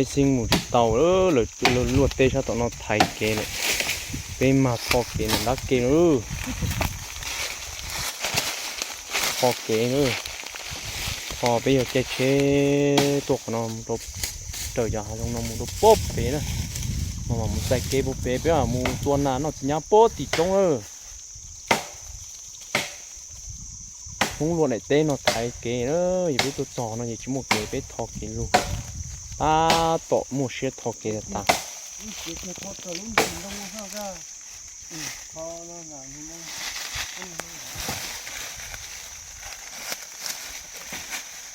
Peb xib mus tsis tau lawm, lawv luaj teb sab tom no thaiv kev lawm. Peb mag tho kev ntawm nrab ke na. Tho kev na. Tho peb yog caij tsheb tuaj qhov no mus rau, raws cov hav zoov no mus rau puag pem na. No mas mus txais kev puag pem, peb mus tua nas noj txiv nyab puag tim roob na. Hmoob luaj daim teb no thaiv kev na, yog peb tuaj txog no ces tsis muaj kev, peb tho kev lug. Tab tom muaj siab tho kev tas tas.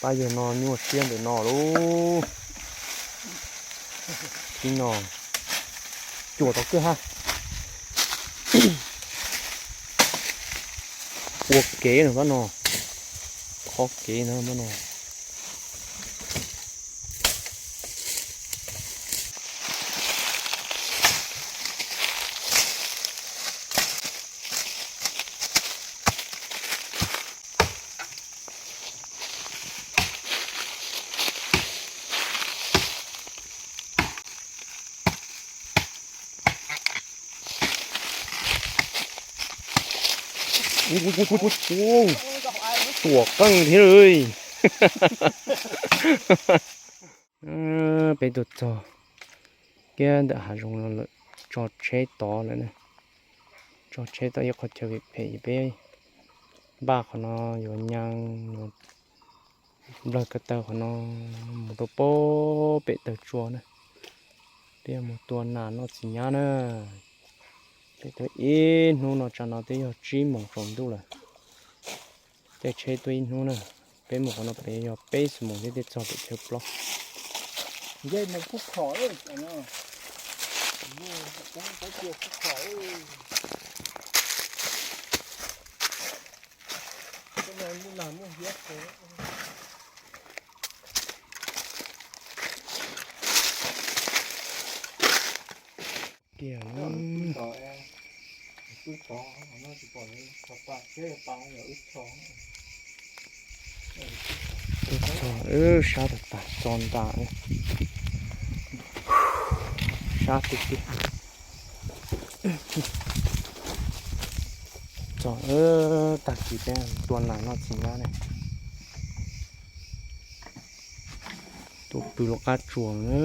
Pab yawg no nyuaj siab ntawm no lauj. Tib no cuam tau kawg ha. Ua kev no pab no, qhov kev no pab no. Tuam qeej thiab li. Peb tuaj txog kiag ntawm hav zoov no lawm, tso tsheb tod lawm na. Tso tsheb tau ib qho chaw phem phem, peb npaj qhov no yuav nyees, yuav nplawg ko taw qhov no mus rau puag pem taw tsua na. Peb yuav mus tua nas noj txiv nyab na. Peb tuaj ib hnub no, tsam no twb yog tsib moos tsaus ntuj lawm. Caij tsheb tuaj ib hnub na. Peb mus qhov no pem yog peb xuab moos thiab thiaj txog pem chaw plaub. Kiag no. Wb txog wb sab tas tas txog nram, sab tiag tiag. Txog tag kis peb tua nas noj txiv nyab ne. Tuaj pw lub qab tsuas na.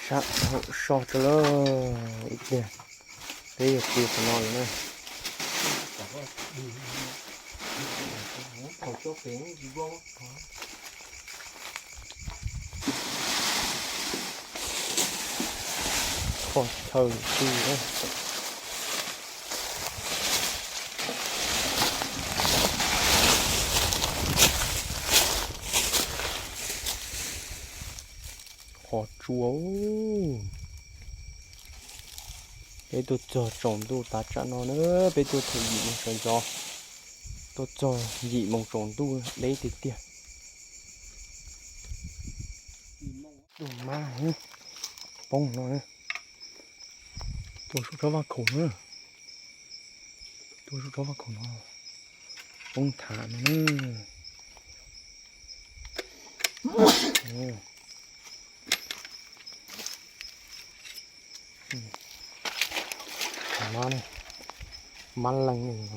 Sab hauv so rau lawm ib pliag, peb yuav pw qhov no lawm na. Qhov chaw twg na. Qhov tsua. Peb tuaj txog tsaus ntuj tas tsam no na, peb tuaj thaum yim moos sawv ntxov, tuaj txog yim moos tsaus ntuj deb tiag tiag. Tus mab poob no, tua sub tsob vaj khaum na, tua sub tsob vaj khaum no, poob tham no na. Mab leej. Mab leej.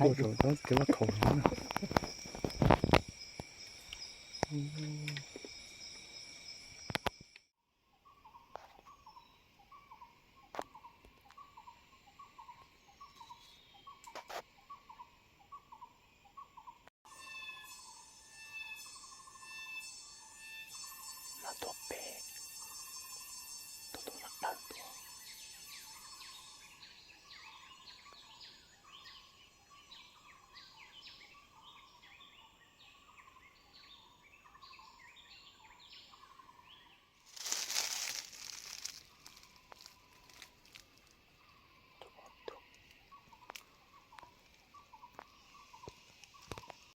Tua saum kev vaj khaum no. tuaj pem.